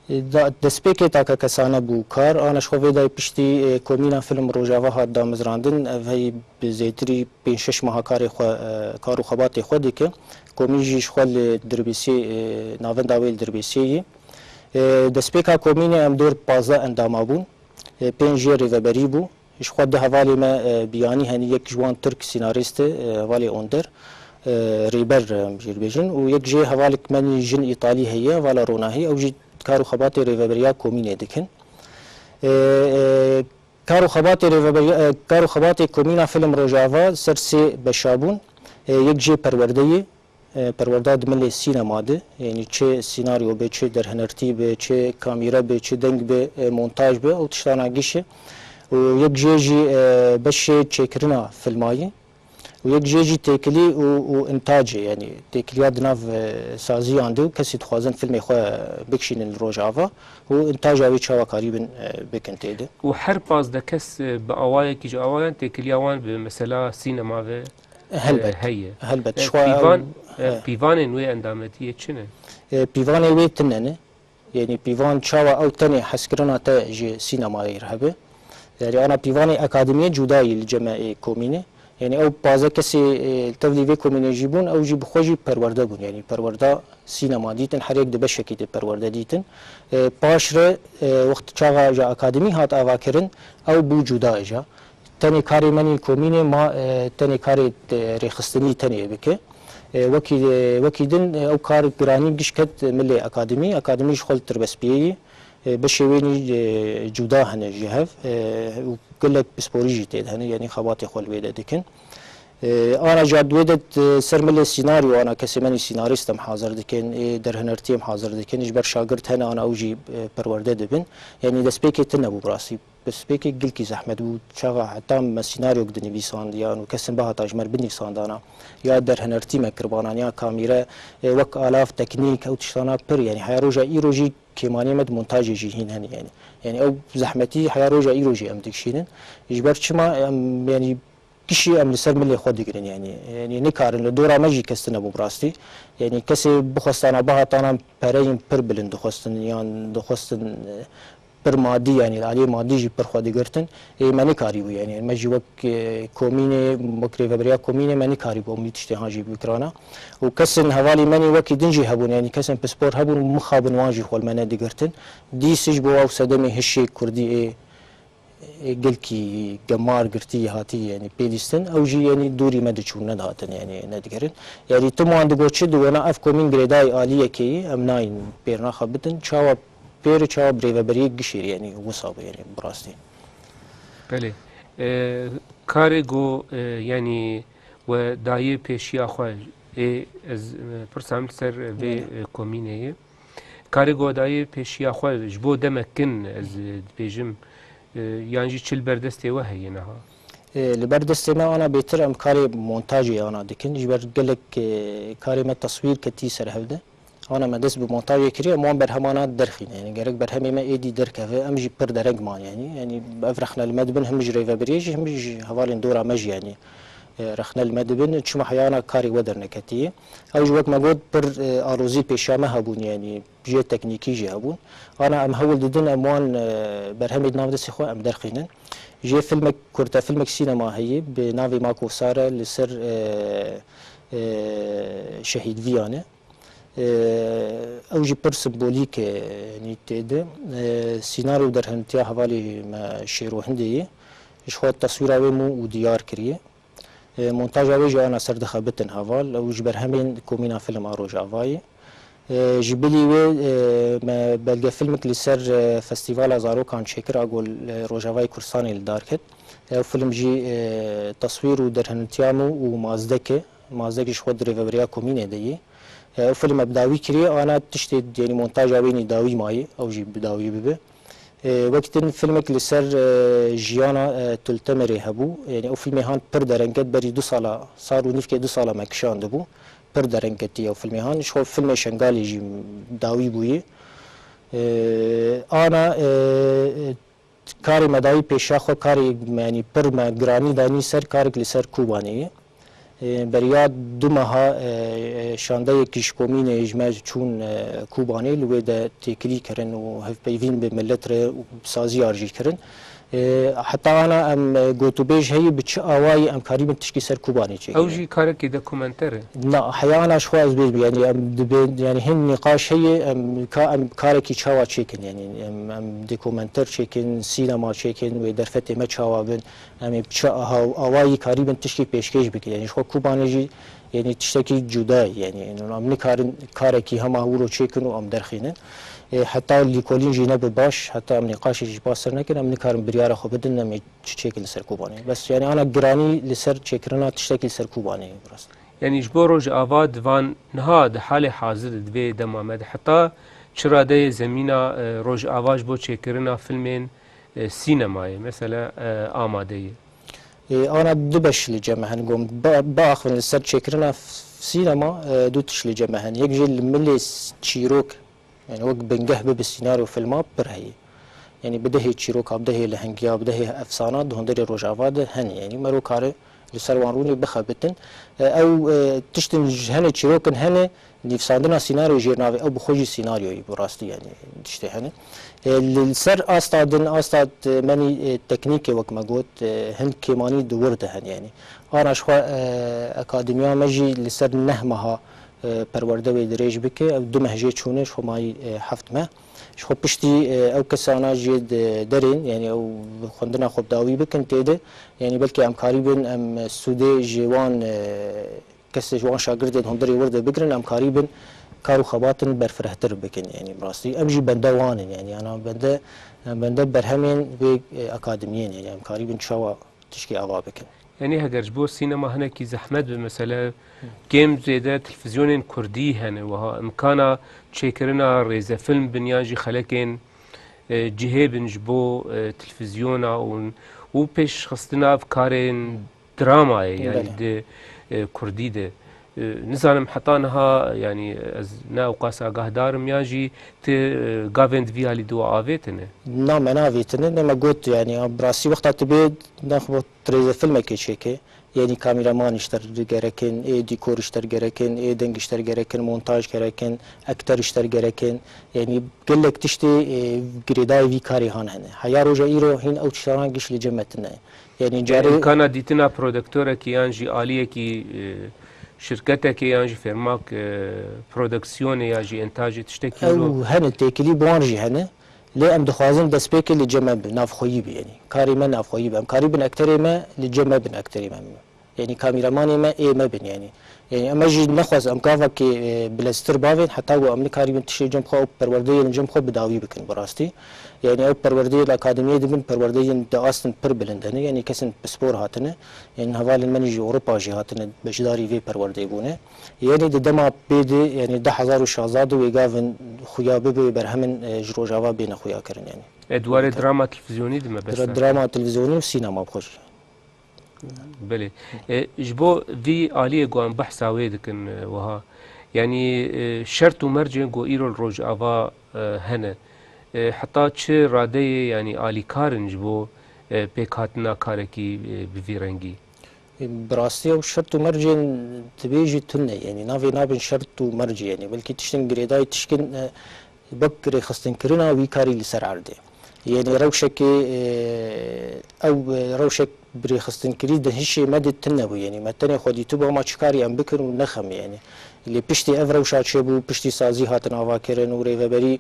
E, da-, destpêkê takekesane bû kar. Ana ji xwe vê dayê piştî, e, Komîna Film Rojava hat damezrandin. Ev heyî bi zêtirî pênc şeş meha karê xwe, e, kar û xebatê xwe dike. Komîn jî ji xwe li Dirbêsiyê, e, navenda wê li Dirbêsiyê ye. E, destpêka komînê em dor pazdeh endama bûn. E, pênc jê rêveberî bû. Ji xwe du hevalê me, e, biyanî henî yek ji wan Tirk sînarîst e, e, hevalê Onder, e, rêber, e, em jê dibêjin û yek jê hevalek me nî jin Îtalî heye, hevala Ronahî, ew jî kar û xebatê rêveberiya komînê dikin. E, e, kar û xebatê rêveberiya, e, kar û xebatê Komîna Film Rojava ser sê beşa bûn. E, yek jê perwerde ye, e, perwerda di milê sînema de, yanî çi sînaryo be, çi derhinertî be, çi kamîre be, çi deng be, e, montaj be, ew tiştana giş e. Û yek jê jî, e, beşê çêkirina filma ye. Û yek jê jî têkilî û, û intac e, yanî têkiliya di nav, e, saziyan de û kesî dixwazin filmê xwe bikişînin li Rojava û intaja wê çawa karîbin, e, bikin tê de. Û her pazdeh kes, e, bi awayekî ji awayan têkiliya wan bi mesela sînema ve Helbet. E, heye. Helbet. E, Ji xwe pîvan, ew, e, he. pîvanên wê endametiyê çi ne? E, pîvanê wê tune ne. Yanî pîvan çawa ew tenê hezkirina te ji sînemayê re hebe. Yanî ana pîvanê akademiyê cuda yî li cem ê komînê. Yanî ew pazdeh kesê, e, tevlî vê komînê jî bûn, ew jî bi xwe jî perwerde bûn. Yanî perwerda sînema dîtin, her yek di beşekî de perwerde dîtin. E, paş re, e, wext çaxa ji akademî hat avakirin, ew bû cuda îja. Tenê karê me nî komînê ma, e, tenê karê, e, rêxistinî tenê bike. E, wekî, e, wekî din, e, ew kar giranî giş ket milê akademî. Akademî ji xwe li tirbestbiyê yî. E, beşê wê nî, e, cuda hene ji hev, e, û gelek pisporî jî tê de hene, yanî xebatê xwe li wê de dikin. E, ana jî wê de, e, ser milê sînaryo ana kesê me nî sînarîst em hazir dikin, ê derhinertî em hazir dikin, ji ber şagirt hene ana ew jî, e, perwerde dibin. Yanî destpêkê tune bû bi rastî. Destpêkê gilkî zehmet bû. Çaxa heta me sînaryok dinivîsandiyan û kesin bihata ji me re binivîsandana, ya derhinertî me kiribanan, ya kamîre, e, wek alav teknîk, ew tiştana pir, yanî heya roja îro jî kêmaniyê me di montajê jî hîn hene, yanî. Yanî ew zehmetî heya roja îro jî em dikişînin. Ji ber çima em, yanî, gişî em li ser milê xwe digirin, yanî. Yanî nikarin li dora me jî kes tune bû bi rastî. Yanî kesê bixwestana bihatana pereyên pir bilind dixwestin, yan dixwestin, e, pir madî, yanî li aliyê madî jî pir xwe digirtin. Ê me nikarîbû, yanî me jî wek, e, komînê, wek rêveberiya komînê me nikarîbû em wî tiştê han jî bikirana. Û kesên hevalî me nî wekî din jî hebûn, yanî kesên pispor hebûn û mixabin wan jî xwe li me nedigirtin. Dîs ji bo ew sedemê hişê kurdî ê, ê gelkî gemar girtî hatî, yanî pê lîstin. Ew jî, yanî dûrî me diçûn, nedihatin, yanî nedigerin. Yanî tim wan digot çi, digot na ev komîn girêdayî aliyekê ye, em nayîn pêr naxebitin. Çawa pêr çawa bi rêveberiyê gişêrî, yanî wisa bû, yanî bi rastî. Belê. E, karê go, e, yanî we dayê pêşiya xwe, ê, ez, e, pirsa min ser vê, Belê. E, komînê ye. Karê go dayê pêşiya xwe ji bo demek kin, ez, e, dibêjim, e, yan jî çi li ber destê we heye niha? E, li ber destê me ana bêtir em karê montajê ana dikin. Ji ber gelek, e, karê me teswîr ketî ser hev de. Ana me dest bi montajê kiriye, em wan berhemana derxîne. Yanî gerek berhemê me êdî derkeve, em jî pir dereng man yanî. Yanî ev rexne li me dibin, him ji rêveberiyê jî, him ji hevalên dora me jî yanî, e, rexne li me dibin. Çima heyana karê we derneketiye. Ew jî wek me got pir, e, alozî pêşiya me hebûn yanî jê teknîkî jî hebûn. Ana em hewl didin em wan, e, berhemê di nav destê xwe em derxînin. Jê filmek, kurtefilmek sînema heye bi navê Mako Sare li ser, e, e, şehîdviyan e. E, ew jî pir simbolîk e, yanî tê de. E, sînaryo derhentiya hevalê me Şêro Hindê ye. Ji xwe teswîra wê mû û diyar kiriye. E, montaja wê jî ana ser dixebitin heval. Ew ji berhemên Komîna Film a Rojavayê. E, ji bilî wê, e, me belgefilmek li ser, e, Festîvala Zarokan çêkir a ku li Rojavayê Kurdistanê li dar ket. Ew film jî, e, teswîr û derhinnetiya min û Mazdek e. Mazdek ji xwe di rêveberiya komînê de yî. E, ew film me bi dawî kiriye, ana tiştê, yanî montaja wê nî dawî mayî, ew jî bi dawî bibe. E, wek din filmek li ser, e, jiyana, e, Tultemerê hebû. Yanî ew filmê han pir dereng ket, berî du sala, sal û nîvkê du sala me kişandibû. Pir dereng ketî ew filmê han. Ji xwe filmê Şengalê jî dawî bûyî. E, ana, e, karê me dayî pêşiya xwe, karê me, yanî pir me giranî danî ser karek li ser Kobanê ye. E, beriya du meha, e, e, şandeyek ji komînê ji me çûn, e, Kobanê, li wê de têkilî kirin û hevpeyvîn bi milet re û saziyar jî kirin. E, heta ana em, e, gotûbêj heye bi çi awayî em karîbin tişkî ser Kobanê çêkin. Ew jî karekî dokumenter e. Na, heya ana ji xwe ez bêjim, yanî em dibê, yanî hin nîqaş heye, em ka, em karekî çawa çêkin, yanî em, em dokumenter çêkin, sînema çêkin, wê derfetê me çawa bin, em ê bi çi aha û awayî karîbin tişkî pêşkêş bikin. Yanî ji xwe Kobanê jî, yanî tiştekî cuda ye, yanî em nikarin karekî hema wilo çêkin û em derxînin. E, heta lîkolîn jî nebe baş, heta em nîqaşê jî pastir nekin, em nikarin biryara xwe bidin, em ê çi çêkin li ser Kobanê. Bes, yanî ana giranî li ser çêkirina tiştekî li ser Kobanê ye, bi rast. Yanî ji bo Rojava di van niha di halê hazir de, di vê dema me de heta çi radeyê zemîna, e, Rojava ji bo çêkirina filmên, e, sînemayê, mesela, e, amade ye? E, ana du beş li cem me hene, gom, ba-, biaxivin li ser çêkirina f-, sînema, e, du tişt li cem me hene. Yek jê li milê s-, çîrok, yanî wek bingeh bibe sînaryo filma pir heye. Yanî bi dehê çîroka, bi dehê lehengiya, bi dehê efsana di hundirê Rojava de hene. Yanî mero kare li ser wan rûnê bixebitin. E, ew, e, tiştin ji hene çîrokin hene, Nivîsandina sînaryoyê jêr navê ew bi xwe jî sînaryoyî bi rastî, yanî tiştê hene. E, li ser asta din, asta, e, menî, e, teknîkê wek me got, e, hin kêmanî di wir de hene, yanî. Ana ji xwe, e, akademiya me jî li ser neh meha, e, perwerde wê dirêj bike, ew du meh jê çûne, ji xwe mayî, e, heft meh. Ji xwe piştî, e, ew kesana jê di derên, yanî ew xwendina xwe bi dawî bikin tê de, yanî belkî em karîbin em sûdê ji wan, e, kesê ji wan şagirdên hundirê wir de bigirin, em karîbin kar û xebatin berfirehtir bikin, yanî bi rastî. Em jî bende wan in, yanî ana bende, em bende berhemên vê, e, akademiyê ne, yanî em karîbin çawa tişkî ava bikin. Yanî heger ji bo sînema hinekî zehmet be, mesele kêm zêde televîzyonên kurdî hene wiha, imkana çêkirina rêzefilm bin yan jî xelekên, e, cihê bin ji bo, e, televîzyona û, û pêşxistina ev karên dramayê, yanî Belê. di, e, kurdî de. E, nizanim heta niha, yanî ez ne ewqas agahdar im yan jî ti, e, gavên di vî alî de we avêtine? Na, me navêtine, ne me got, yanî, a, bi rastî wexta tu bê, nexwe tu rêzefilmekê çêke, yanî kameraman ji te re gerek in, ê dîkor ji te re gerek in, ê deng ji te re gerek in, montaj gerek in, ekter ji te re gerek in. Yanî gelek tiştê, e, girêdayî vî karê han hene. Heya roja îro hîn ew tiştanan giş li cem me tune ye. Yanî Yanî carê imkana dîtina prodektorekî yan jî aliyekî, e, şirketekê yan jî fermak, e, produksiyonê ya jî entajê tiştekî wilo? Ew hene, têkilî bi wan jî hene. Lê em dixwazin destpêkê li cem me bi, navxweyî bi, yanî. Karê me navxweyî bi. Em karîbin ekterê me li cem me bin, ekterê me bin. Yanî kameramanê me ê me bin, yanî. Yanî em jî nexwaz em gavekê, e, bileztir bavên, heta ku em nikarîbin tiştê cem xwe û perwerdeyên cem xwe bi dawî bikin, bi rastî. Yanî ew perwerdeyên li akademiyê dibin, perwerdeyên di astin pir bilind hene, yanî kesên pispor hatine. Yanî hevalên me jî Ewropa jî hatine, beşdarî vê perwerdeyê bûne. Yanî di dema pê de, yanî du hezar û şazda de wê gavin xuya bibe, wê berhemin, e, ji Rojava bêne xuya kirin, yanî. E, di warê drama televîzyonî de me behs Dra-, dike. Drama televîzyonî û sînema bi xwe jî. Belê. E, ji bo vî aliyê ku em behsa wê dikin, e, wiha, yanî, e, şert û mercên ku îro li Rojava, e, hene, e, heta çi radeyê, yanî alîkar in ji bo, e, pêkhatina karekî, e, bi vî rengî? E, bi rastî ew şert û mercên dibêjî tune, yanî navê nabin şert û mercê, yanî belkî tiştin girêdayî tişkin, e, wek rêxistinkirina wî karî li ser erdê. Yanî rewşekê, e, ew, e, rewşek bi rêxistinkirî di hişê me de tune bû. Yanî me tenê xwe dîtibû, hema çi karî em bikin û nexemê, yanî. Lê piştî ev rewşa çêbû, piştî sazî hatin avakirin û rêveberî,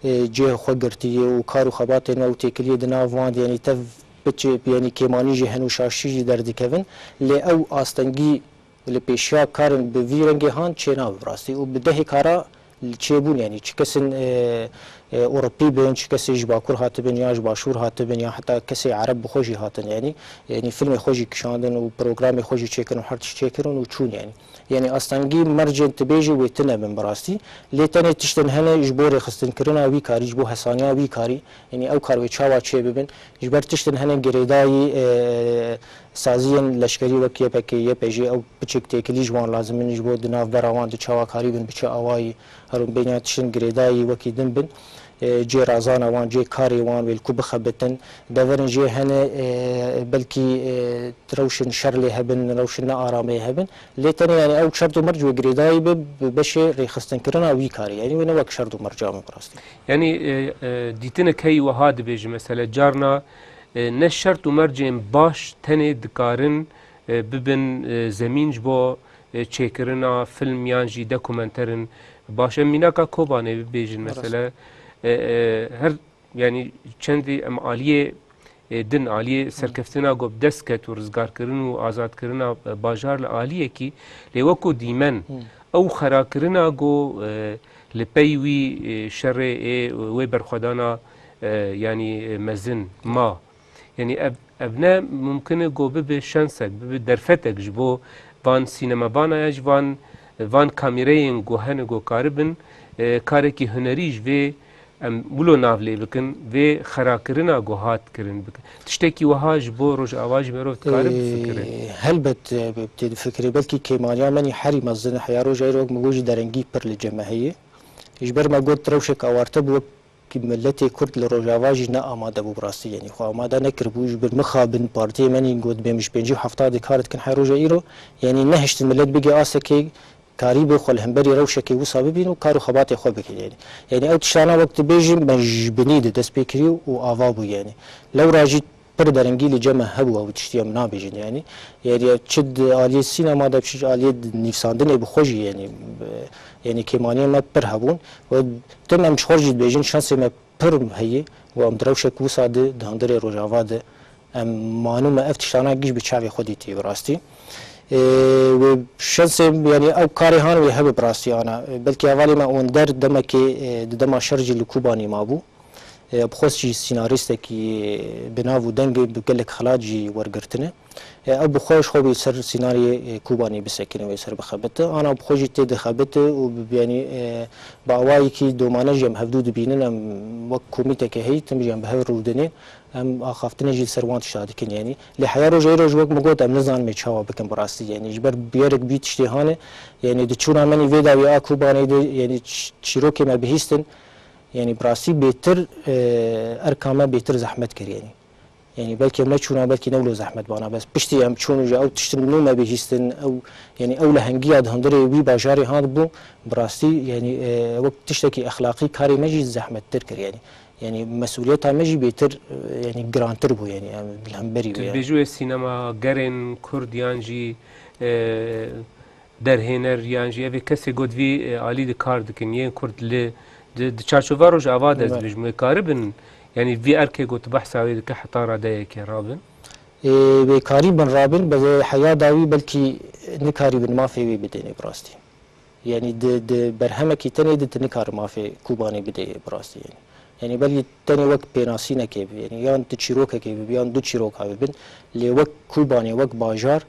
e, cihê xwe girtiye û kar û xebatên me û têkiliyê di nav wan de, yanî tev biçe, yanî kêmanî jî hene û şaşî jî derdikevin. Lê ew astengî li pêşiya karin bi vî rengê han çênabe bi rastî û bi dehê kara çêbûn, yanî çi kesên, e, e, Ewropî bin, çi kesê ji Bakur hatibin, ya ji Başûr hatibin, ya heta kesê Ereb bi xwe jî hatin, yanî, yanî filmê xwe jî kişandin û programê xwe jî çêkirin û her tişt çêkirin û çûn, yanî. Yanî astengî mercên tu bêjî wê tune bin bi rastî. Lê tenê tiştin hene ji bo rêxistinkirina wî karî, ji bo hesaniya wî karî, yanî ew kar wê çawa çê bibin. Ji ber tiştin hene girêdayî, e, saziyên leşkerî wek Y P G, Y P J, ew piçek têkilî ji wan lazim in ji bo di navbera wan de çawa karîbin bi çi awayî herin bêniya tiştin girêdayî wekî din bin. E, cê razana wan, cê karê wan wê li ku bixebitin. Deverên jê hene, e, belkî, e, rewşên şer lê hebin, rewşên ne arameyê hebin. Lê tenê, yanî ew şert û merc wê girêdayî be bi beşê rêxistinkirina wî karî. Yanî wê ne wek şert û merca min bi rastî. Yanî, e, e, dîtinek heyî wiha dibêje, mesele carna, e, ne şert û mercên baş tenê dikarin, e, bibin, e, zemîn ji bo, e, çêkirina film yan jî dokumenterin baş. Em mînaka Kobanê bibêjin, Rast. mesele, e, e, her, yanî çendî em aliyê, e, din, aliyê serkeftina ku bi dest ket û rizgarkirin û azadkirina, e, bajar li aliyekî, lê wekû dîmen, Hmm. ew xerakirina ku, e, li pey wî, e, şerê ê wê berxwedana, e, yanî, e, mezin ma. Yanî ev, ev ne mumkin e ku bibe şensek, bibe derfetek ji bo van sînemevana ya ji van, van kamîreyên ku hene ku karibin, e, karekî hunerî ji vê em wilo nav lê bikin, vê xerakirina ku hat kirin bikin. Tiştekî wiha ji bo Rojava jî merov dikare bifikire? Ee, helbet, e, tê difikirê. Belkî kêmaniya me nî herî mezin e. Heya roja îro wek min got jî derengî pir li cem me heye. Ji ber me got rewşek awarte bû, wek miletê Kurd li Rojava jî ne amade bû bi rastî. Yanî xwe amade nekiribû. Ji ber mixabin partiyê me nî got bê min ji pêncî û hefta de kar dikin heya roja îro. Yanî nehiştin milet bigê asekê karî bê xwe li hemberî rewşekê wisa bibîn û kar û xebatê xwe bikin. Yanî, yanî ew tiştana wek dibêjin me ji binî de dest pê kirî û ava bû yanî. Lewra jî pir derengî li cem me hebû ew tiştî em nabêjin yanî. Yanî çi di aliyê sînema de, çi aliyê nivîsandinê bi xwe jî yanî, yanî kêmaniyên me pir hebûn. Û tim em ji xwe jî dibêjin şansê me pir heye û em di rewşek wisa di, di hundirê Rojava de em manû me ev tiştana giş bi çavê xwe dîtî bi rastî. Ê, wê şansê, yanî ew karê han wê hebe bi rastî ana. Belkî hevalê me Onder demekê, ê, di dema şer jî li Kobanî mabû. Ê, bi xwe jî sînarîstekî bi nav û dengê bi gelek xelat jî wergirtine. E, ew bi xwe ji xwe wê ser sînariyê, e, Kobanê bisekine, wê ser bixebite. Ana bi xwe jî tê dixebite û bi, yanî, e, bi awayekî domane jî em hevdû dibînin, em wek komîteke heyî tim jî em bi hev rûdinên, em axaftinê jî li ser wan tişta dikin, yanî. Lê heya roja îro ji wek min got, em nizanin ê çawa bikin bi rastî, yanî. Ji ber bûyerek bî tiştê hane, yanî, di çûna min î vê dawî a Kobanê de, yanî, ç-, çîrokê me bihîstin, yanî, bi rastî bêtir, e, erka me bêtir zehmet kir, yanî. Yanî belkî em neçûna, belkî ne wilo zehmet bana, bes piştî em çûn û ji ew tiştin nû me bihîstin, ew, yanî ew lehengiya di hundirê wî bajarê han bû, bi rastî, yanî, e, wek tiştekî exlaqî karê me jî zehmettir kir, yanî. Yanî mesûliyeta me jî bêtir, e, yanî girantir bû, yanî em li hemberî Tu wê, yanî. Dibêjî wê sînema gerên Kurd yan jî, e, derhêner yan jî evê kesê got vî, e, alî de kar dikin, yên Kurd li, di, di çarçova Rojava de ez Belê. dibêjim, wê karibin, yanî vî erkê got behsa wê dike heta radeyekê rabin? Ê, wê karîbin rabin, belê heya dawî belkî nikarîbin mafê wê bidênê bi rastî. Yanî di, di berhemekî tenê de tu nikarî mafê Kobanê bidê bi rastî, yanî. Yanî belkî tenê wek pênasînekê bi, yanî yan tu çîrokekê bi, yan du çîroka bibin, lê wek Kobanê, wek bajar,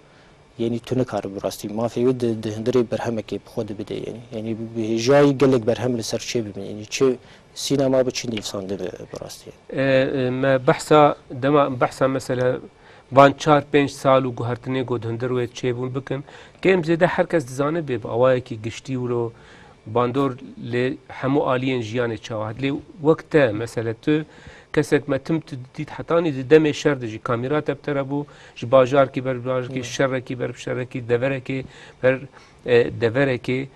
Yanî tu nikarî bi rastî mafê wê di, di hundirê berhemekê bi xwe de bidê, yanî. Yanî bi, bi hêjayî gelek berhem li ser çê bibin. Yanî çi sînema bi, çi nivîsandin bi, bi rastî. E, e, me behsa, dema behsa mesela van çar pênc sal û guhertinê ku di hundir wê çêbûn bikin, kêm zêde her kes dizane bê bi awayekî giştî wilo bandor lê hemû aliyên jiyanê çawa hat. Lê wek te, mesela tu kesek me tim tu dît hetanî di demê şer de jî kamîra te bi te re bû, ji bajarkî ber bajarkî, Evet. şerekî ber şerekî, deverekê ber, e, deverekê.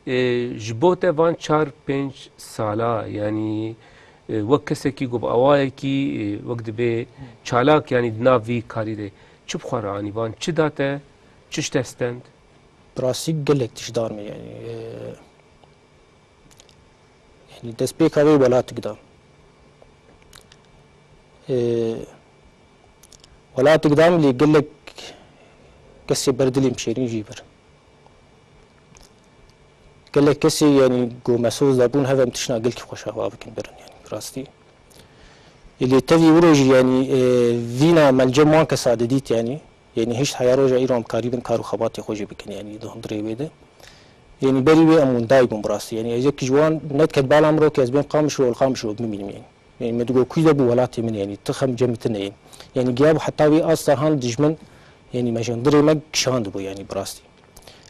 E, ji bo te van çar pênc sala, yanî, e, wek kesekî ku bi awayekî, e, wek dibê çalak, yanî di nav vî karî de çi bi xwe re anî van, çi da te, çi ji te stend? Bi rastî gelek tişt dar me, yanî, e, Yanî destpêka wê welatik da. Ee, welatik da min lê gelek kesê ber dilê min şêrîn jî bir. Gelek kesê yanî ku me soz da bûn hev em tişna gelkî xweş ava bikin birin yanî bi rastî. Ê lê tevî wiro jî yanî, e, vîna me li cem wan kesa didît yanî. Yanî hişt heya roja îro em karîbin kar û xebatê xwe jî bikin, yanî di hundirê wê de. Yanî berî wê em windayî bûn bi rastî. Yanî ez yek ji wan nediket bala min ro ke ez bêm Qamişlo, li Qamişlo bimînim yanî. Yanî me digot kû de bû welatê min, yanî tu xem cem tune ye. Yanî giya bû heta wî asta han dijmin, yanî me ji hundirê me kişandibû yanî bi rastî.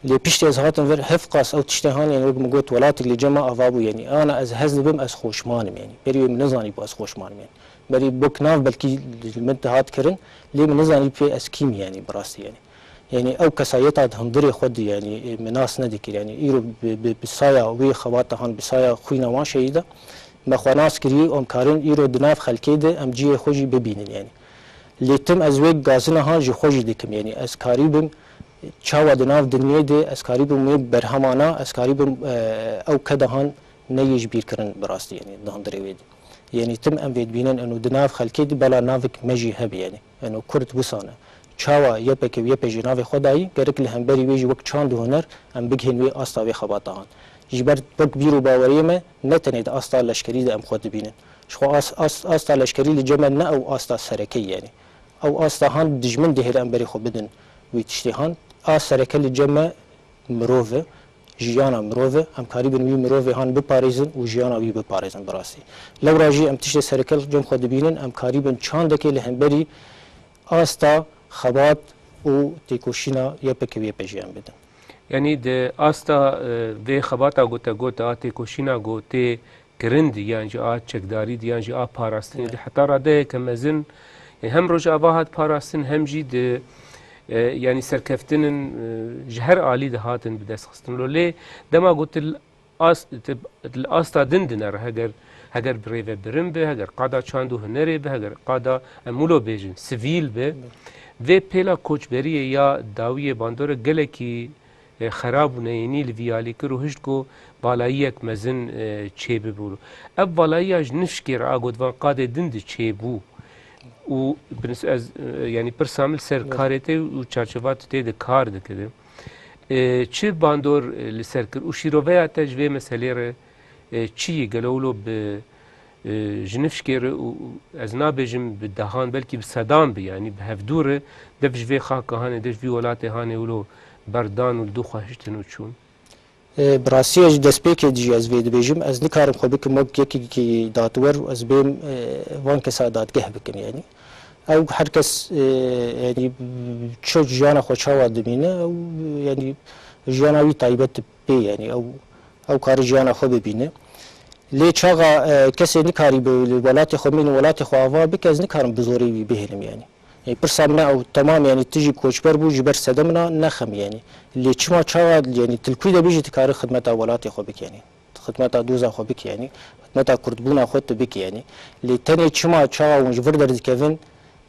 Lê piştî ez hatim vir, hevqas ew tiştê han, yanî wek min got, welatik li cem me ava bû, yanî ana ez hez dibim, ez xweşman im, yanî berî wê min nizanîbû ez xweşman im, yanî berî wek nav belkî li min dihat kirin, lê min nizanî pê ez kî me, yanî bi rastî, yanî. Yanî ew kesayeta di hundirê xwe de, yanî, e, min nas nedikir, yanî îro bi, bi, bi saya wê xebata han, bi saya xwîna wan şehîda me xwe nas kirî û em karin îro di nav xelkê de em cihê xwe jî bibînin, yanî. Lê tim ez wê gazina han ji xwe jî dikim, yanî ez karîbim çawa di nav dinyê de ez karîbim wê berhemana, ez karîbim, e, ew keda han neyê ji bîr kirin bi rastî, yanî di hundirê wê de. Yanî tim em vê dibînin, eno di nav xelkê de bela navek me jî hebe, yanî eno Kurd wisa ne. Çawa Y P G û Y P J navê xwe dayî, gerek li hemberî wê jî wek çand û huner em bigihên wê asta wê xebata han. Ji ber wek bîr û baweriyê me ne tenê di asta leşkerî de em xwe dibînin. Ji xwe as-, as-, asta leşkerî li cem me ne ew asta sereke ye, yanî. Ew asta han dijmin dihêle em berê xwe bidin wî tiştê han. A sereke li cem me mirov e, jiyana mirov e. Em karîbin wî mirovê han biparêzin û jiyana wî biparêzin bi rastî. Lewra jî em tiştê sereke li cem xwe dibînin, em karîbin çandekê li hemberî asta xebat û têkoşîna Y P G û Y P J em bidin. Yanî di asta, e, vê xebata ku te got, a têkoşîna ku tê kirin di, yan jî a çekdarî di, yan jî a parastinê di, Evet. heta radeyeke mezin, e, hem Rojava hat parastin, hem jî di, E, yanî serkeftinin, e, ji her alî dihatin bi dest xistin. Lo lê dema ku tu li as-, tu, tu li asta din dinere, heger, heger bi rêvebirin be, heger qada çand û hunerê be, heger qada, em wilo bêjin, sivîl be, vê pêla koçberiyê ya dawiyê bandorê gelekî, e, xerab û neyênî li vî alî kir û hişt ku valayiyek mezin, e, çêbibû. Ev valayiya ji nifşkê re a ku di van qadê din de çêbû û bi nis-, ez, e, yanî pirsa min li ser Evet. karê te û çarçeva tu tê de kar dikide. E, çi bandor, e, li ser kir û şîroveya te ji vê meselê re, e, çi ye? Gelo wilo bi, e, ji nifşkê re û, û ez nabêjim bi dehan, belkî bi sedan bi, yanî bi hevdû re dev ji vê xaka hanê, dev ji vî welatê hanê wilo berdan û li dû xwe hiştin û çûn? E, bi rastî ez ji destpêkê dijî ez vê dibêjim, ez nikarim xwe bikim wek yekekî datwer û ez bêm, e, van kesa dadgeh bikim, yanî. Ew her kes, e, yanî, çi jiyana xwe çawa dimîne, ew, yanî, jiyana wî taybet pê, yanî, ew, ew kare jiyana xwe bibîne. Lê çaxa, e, kesê nikarî bi li welatê xwe mîn û welatê xwe ava bike, ez nikarim bi zorê wî bihêlim, yanî. E, pirsa min ew, temam, yanî, tu jî koçber bû, ji ber sedemina nexem, yanî. Lê çima çaxa, yanî, tu li kû de bijî, tu karî xidmeta welatê xwe bikî, yanî. Xidmeta doza xwe bikî, yanî. Xidmeta kurdbûna xwe tu bikî, yanî. Lê tenê çima çaxa hûn ji vir derdikevin,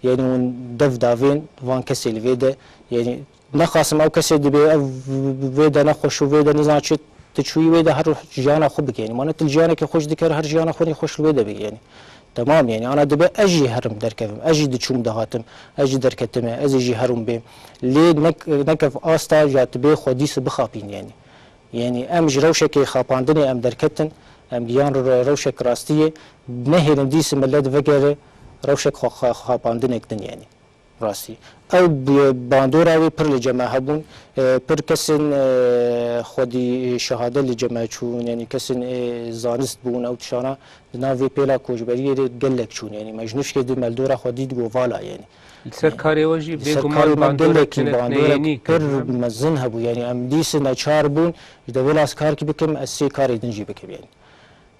yanî, hûn dev davên van kesê li vê de, yanî, nexasim ew kesê dibê ev vê de nexweş û vê de nizan çi, tu çûyî wê de her jiyana xwe bikî, yanî. Mane tu li jiyanekê xweş diker, her jiyana xwe nî xweş li wê de bikî, yanî. Temam, yanî, ana dibe ez jî herim derkevim, ez jî diçûm dihatim, ez jî derketime, ez ê jî herim bêm. Lê nek-, nekev asta ja tu bê xwedî si bixapîn, yanî. Yanî em ji rewşekê xapandinê em derketin, em giyan re-, rewşek rastiyê, nehêlin dîs millet vegere rewşek xwe-, xwe-, xapandinek din, yanî. Rastî. Ew bi-, bandora wê pir li cem me hebûn, e, pir kesên, e, xwedî şehade li cem me çûn, yanî kesên, e, zanist bûn, ew tişana di nav vê pêla koçberiyê de gelek çûn, yanî me ji nifşkê di meldora xwedî digo vala, yanî. Li ser karê we jî Li ser bêguman karê me bandorek gelekî, hinek bandorek neyênî pir kir, ne? Mezin hebû, yanî em dîs neçar bûn, ji devê las karkî bikim, ez sê karê din jî bikim, yanî.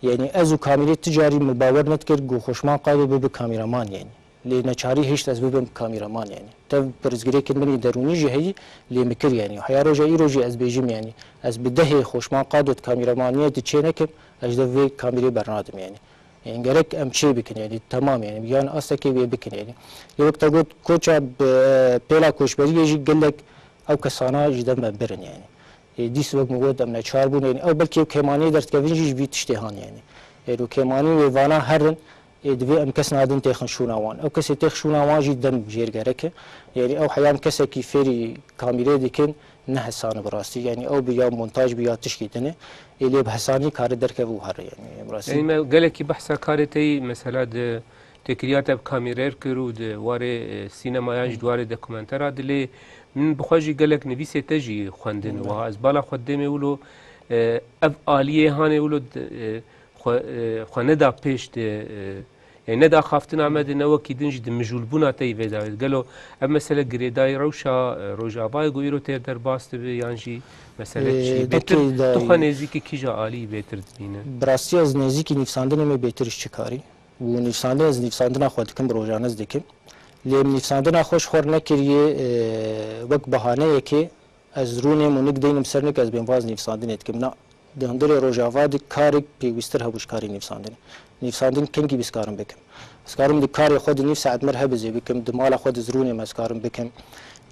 Yanî ez û kamîrê ti carî min bawer nedikir ku Xoşman Qado bibe kamîraman, yanî. Lê neçarî hişt ez bibim kamîraman, yanî. Tev pirsgirêkên min ê derûnî jî heyî, lê min kir, yanî. Heya roja îro jî ez bêjim, yanî. Ez bi dehê Xoşman Qado di kamîramaniyê de çê nekim, ez ji dev vê kamîrê bernadim, yanî. Yanî gerek em çê bikin, yanî. Temam, yanî. Yan astekê wê bikin, yanî. Lê wek te got, koça bi, pêla koçberiyê jî gelek ew kesana ji dev me birin, yanî. Ê, dîs wek min got, em neçar bûn, yanî ew belkî ew kêmaniyê derdikevin jî ji vî tiştê han, yanî. Êro kêmanî wê vana herin, ê, divê em kes nadin têxin şûna wan. Ew kesê têx şûna wan jî dem jêr gerek e. Yanî ew heyam kesekî fêrî kamîrê dikin, ne hesan e bi rastî. Yanî ew bi ya montaj bi ya tişkî din e. Ê, lê bi hesanî kare derkeve û here, yanî bi rastî. Yanî me gelekî behsa karê te yî, mesela di têkiliya te bi kamîrer kir û di warê, e, sînemayan jî di warê dokumentera di lê min bi xwe jî gelek nivîsê te jî xwendin. Belê. Wiha ez bala xwe dêmê wilo, e, ev aliyê hanê wilo di, e, xwe, e, xwe neda pêş di, e, yanî neda xaftina me di ne wekî din jî di mijûlbûna te yî vê dawê. Gelo ev mesele girêdayî rewşa, e, Rojavayê ku îro tê derbas dibe yan jî mesele çi? E, Bêtir belkî tu xwe dayî nêzîkî kîja alî bêtir dibîne? Bi rastî ez nêzîkî nivîsandinê me bêtir ji çi karî? Û nivîsandin, ez nivîsandina xwe dikim, bi rojane ez dikim. Lê min nivîsandina xwe ji xwe re nekiriye, e, wek bahaneyekê ez rûnêm û nik deynim ser nik ez bên vaz nivîsandinê dikim. Na, di hundirê Rojava de karek pêwîstir hebû ji karê nivîsandinê. Nivîsandin kengî bi ez karim bikim? Ez karim di karê xwe de nîv saet mir hebizê bikim, di mala xwe de ez rûnêm ez karim bikim.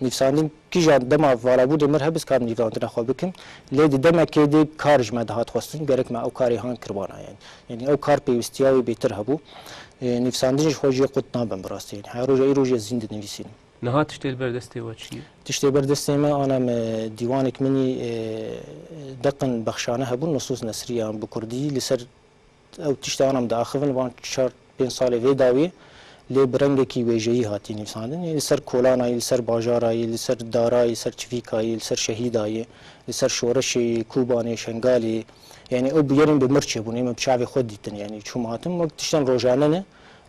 Nivîsandin kîjan dema valabûnê mir hebiz karim nîvandina xwe bikim. Lê di demekê de kar ji me dihat xwestin, gerek me ew karê han kiribana, yanî. Yanî ew kar pêwîstiya wê bêtir hebû. Ê, nivîsandin ji xwe jê qut nabin bi rastî. Yanî her roja îro jî ez hîn dinivîsînim. Niha tiştê li ber destê we çi ye? Tiştê ber destê me, ana me dîwanek min î, ê, deqin bexşane hebûn, Nusus Nesriyan bi kurdî, li ser ew tişta ana em diaxivin van çar pênc salê vê dawî, lê bi rengekî wêjeyî hatî nivîsandin. Yê li ser kolanayî, li ser bajarayî, li ser darayî, li ser çivîkayî, li ser şehîdayî, li ser şoreşê Kûbanê, Şengalê. Yanî ew bûyerên bi mir çêbûn, ê min bi çavê xwe dîtin, yanî çûm hatim. Wek tiştên rojane ne,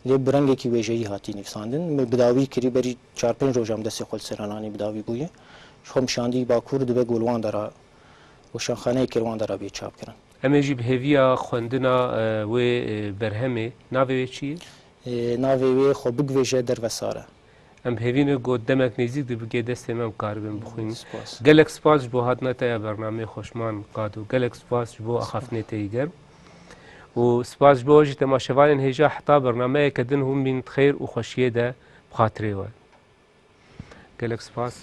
lê bi rengekî wêjeyî hatî nivîsandin. Min bi dawî kirî, berî çar pênc roja min destê xwe li ser ananî bi dawî bûye. Ji xwe min şandî Bakur, dibe ku li wan dera weşanxaneyekê li wan dera bê çapkirin. Em ê jî bi hêviya xwendina, e, wê, e, berhemê, navê wê çi ye? E, navê wê Xwe bigvêje derve sar e. Em hêvî ne ku demek nêzîk dibigê destê me em karibin bixwînin. Spas. Gelek spas ji bo hatina te ya bernameyê xweşman Qado. Gelek spas ji bo axaftinê te yî germ. Û spas ji bo jî temaşevanên hêja heta bernameyeke din hûn bîn di xêr û xweşiyê de bi xatirê we. Gelek spas.